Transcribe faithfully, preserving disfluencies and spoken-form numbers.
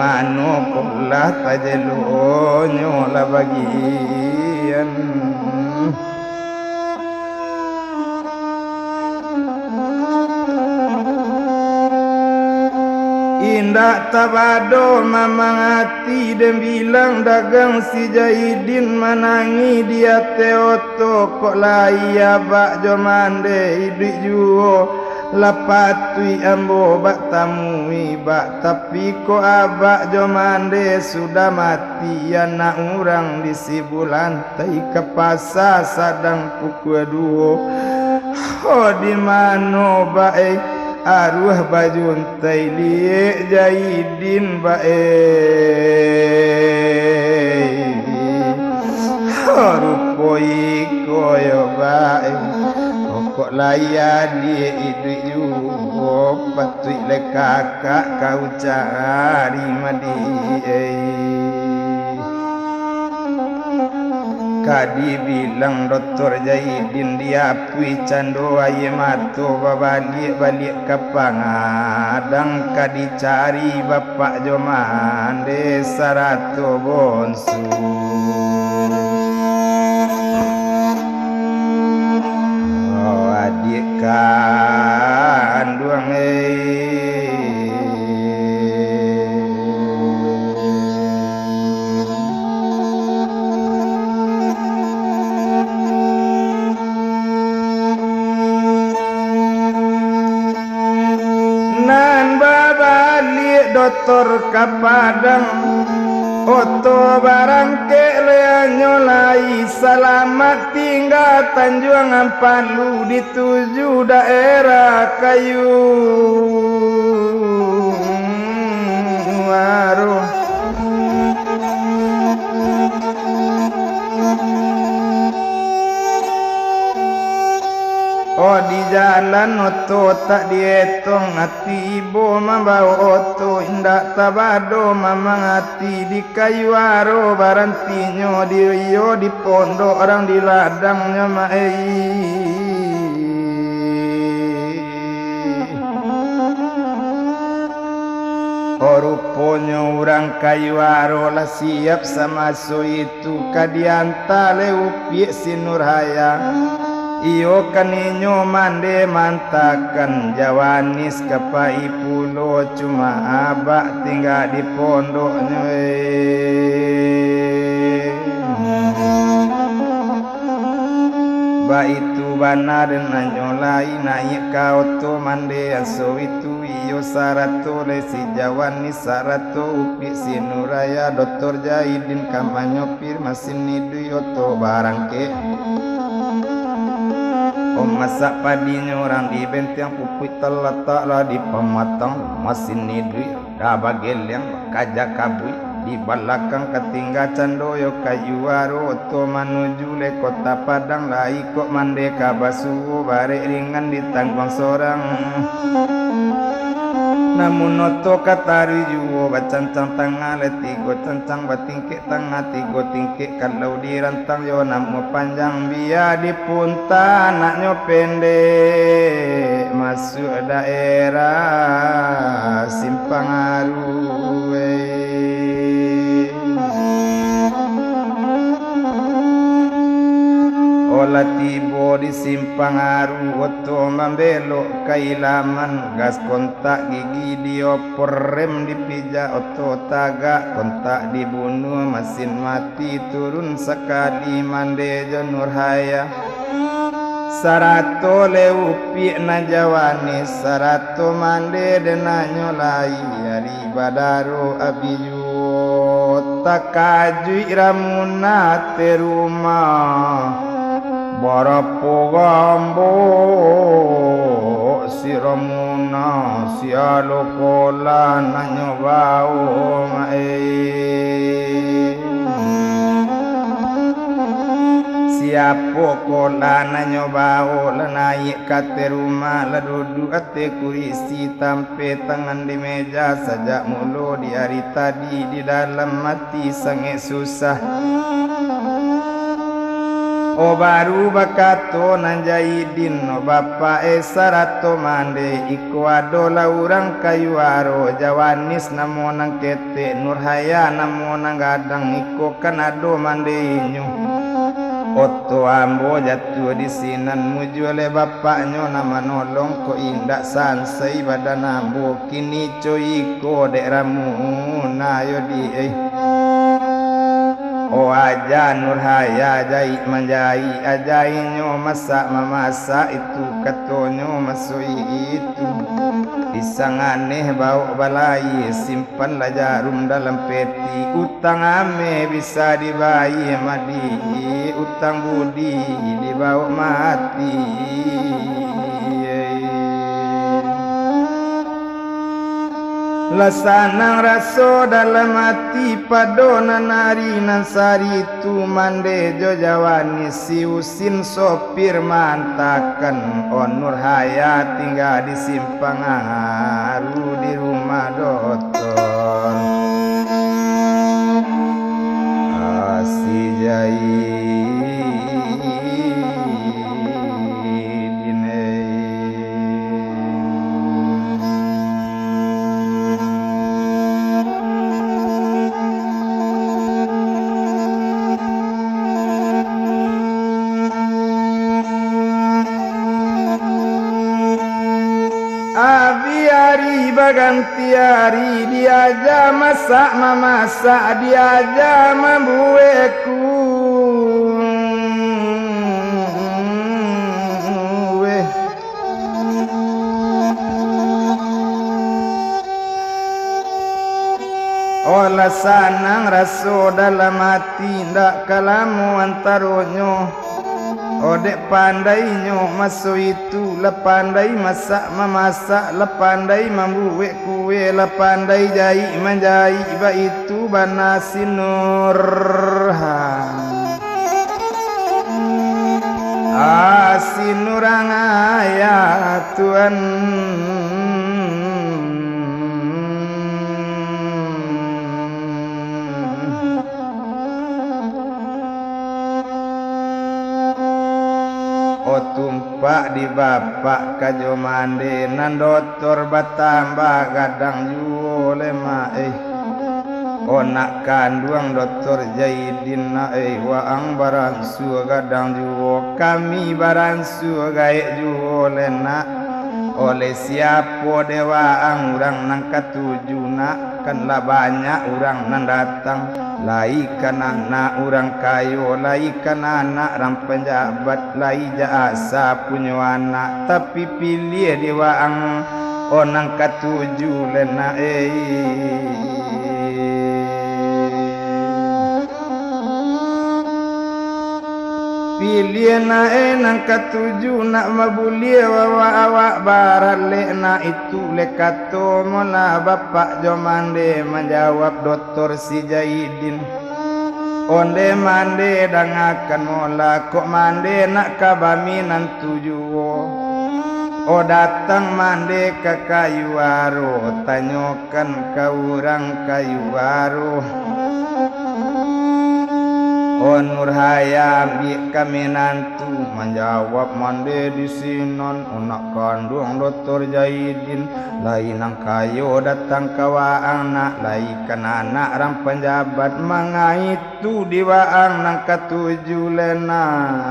mano ko lah tajelonyo lah bagian. Indak tabado mamang ati den bilang dagang si Jaidin manangih di ateh oto, kok lai abak jo mande iduik juo. Lah patuik ambo bak tamui bak, tapi kok abak jo mande sudah mati, anak urang di Sibulantai ka pasa sadang pukua duo. Ho, di mano bae aruah bajuntai liek Jaidin bae? Ho, rupo iko yo bae. Pokok lai adiak iduik juo, patuik lai kakak ka ucari madiak. Ka dibilang Doktor Jaidin diapuih cando aia mato babaliak-baliak ka pangadang, ka dicari bapak jo mande sarato bonsu. Oh, adiak kanduang, eh. Nan babaliak Doktor ka Padang, oto barangkek leh nyo lai, salamat tingga Tanjuang Ampalu di tuju daerah Kayu Aruh. Oh, di jalan oto tak dietong, ati ibo mambaok oto, indak tabado mamang ati, di Kayu Aruh barantinyo, di iyo di pondok urang di ladangnyo, mak ei. Oh, ruponyo urang Kayu Aruh lah siap samaso itu ka dianta leh Upiak si Nurhaya. Iyo kan inyo mande mantakan Jawanis ka pai pulo, cuma abak tingga di pondoknyo, eh. Baitu bana den anyo lai naiak ka oto mande aso itu, iyo sarato leh si Jawanis sarato Upiak si Nurhaya, Doktor Jaidin ka manyopir masin iduik oto barangkek. Om masak padinyo urang di benteng, pupuik talatak lah di pamatang, masin iduik dah bageleng, bakaja kabuik. Di balakang ka tingga cando yo Kayu Aruh, oto manuju leh Kota Padang, lai kok mande ka basuo, barek ringan ditangguang sorang. Namun oto ka taruih juo, bacancang tangah leh tigo cancang, batingkek tangah tigo tingkek, kalau dirantang yo namuah panjang, bia dipunta anaknyo pendek, masuak daerah Simpang Aruh, eh. Olah tibo di Simpang Aruh, oto mambelok ka Ilaman, gas kontak gigi diopor, rem dipijak, oto tagak, kontak dibunuah, masin mati, turun sakali mande jo Nurhaya. Sarato leh Upiak nan Jawanis, sarato mande den anyo lai, ari badaro abih juo. Takajuik Ramuna ateh rumah, barapo gambok si Ramuna, sia lo kolah nan nyo baok, mak ei. Siapo kolah nan nyo baok, lah naiak ka ateh rumah, lah duduak ateh kurisi, tampek tangan di meja, sajak mulo di ari tadi, di dalam ati sangaik susah. Oh, baru bakato nan Jaidin, oh, bapak e sarato mande, iko adolah urang kayu aro, Jawanis namo nan ketek, Nurhaya namo nan gadang, iko kan ado mande inyo. Oto ambo jatuah di sinan, mujua leh bapaknyo nan manolong, kok indak sansai badan ambo, kini co iko dek ramuna yo di, eh. Oh, aja Nurhaya jahik manjahik, aja inyo masak mamasak, itu katonyo maso itu. Pisang aneh baok balai, simpanlah jarum dalam peti. Utang ameh bisa dibayie madi, utang budi dibaok mati. Lah sanang raso dalam ati, pado nan ari nan sari tu, mande jo Jawanis, si Usin sopir maantakan, oh, Nurhaya tingga di simpang aru di rumah dotor. Asi Jaidin, eh. Abih ari baganti ari, diaja masak mamasak, diaja mambuek kueh. Oh, lah sanang raso dalam ati, ndak ka lamo antaronyo. Oh, dek pandainyo maso itu, lah pandai masak mamasak, lah pandai mambuek kue, lah pandai jahik manjahik, baitu bana si Nurhan. Ah, si Nurang ayah Tuan. Oh, tumpak di bapak kajo mande, nan dotor batambah gadang juo lemak, eh. Oh, nak kanduang dotor Jaidin, nak, eh, waang baransua gadang juo, kami baransua gaek juo le, nak. Oleh siapo dek waang urang nan katuju, nak? Kan lah banyak urang nan datang. Lai kan anak urang kayo, lai kan anak rang panjabat, lai ja asa punyo anak, tapi piliah dek waang, oh, nan katuju le, nak, eh. Piliah, nak, eh, nan katuju, nak, mabuliah awak-awak baralek, nak, itu le kato molah bapak jo mande, manjawab dotor si Jaidin. Onde mande, dangakan molah, kok mande nak ka baminantu juo. Oh, datang mande ka kayu aro, tanyokan ka urang kayu aro. Oh, Nurhaya ambiak ka minantu, manjawab mande di sinan, oh, nak kanduang dotor Jaidin, lai nan kayo datang ka waang, nak, lai kan anak rang panjabat, mangaitu di waang nan katuju le, nak.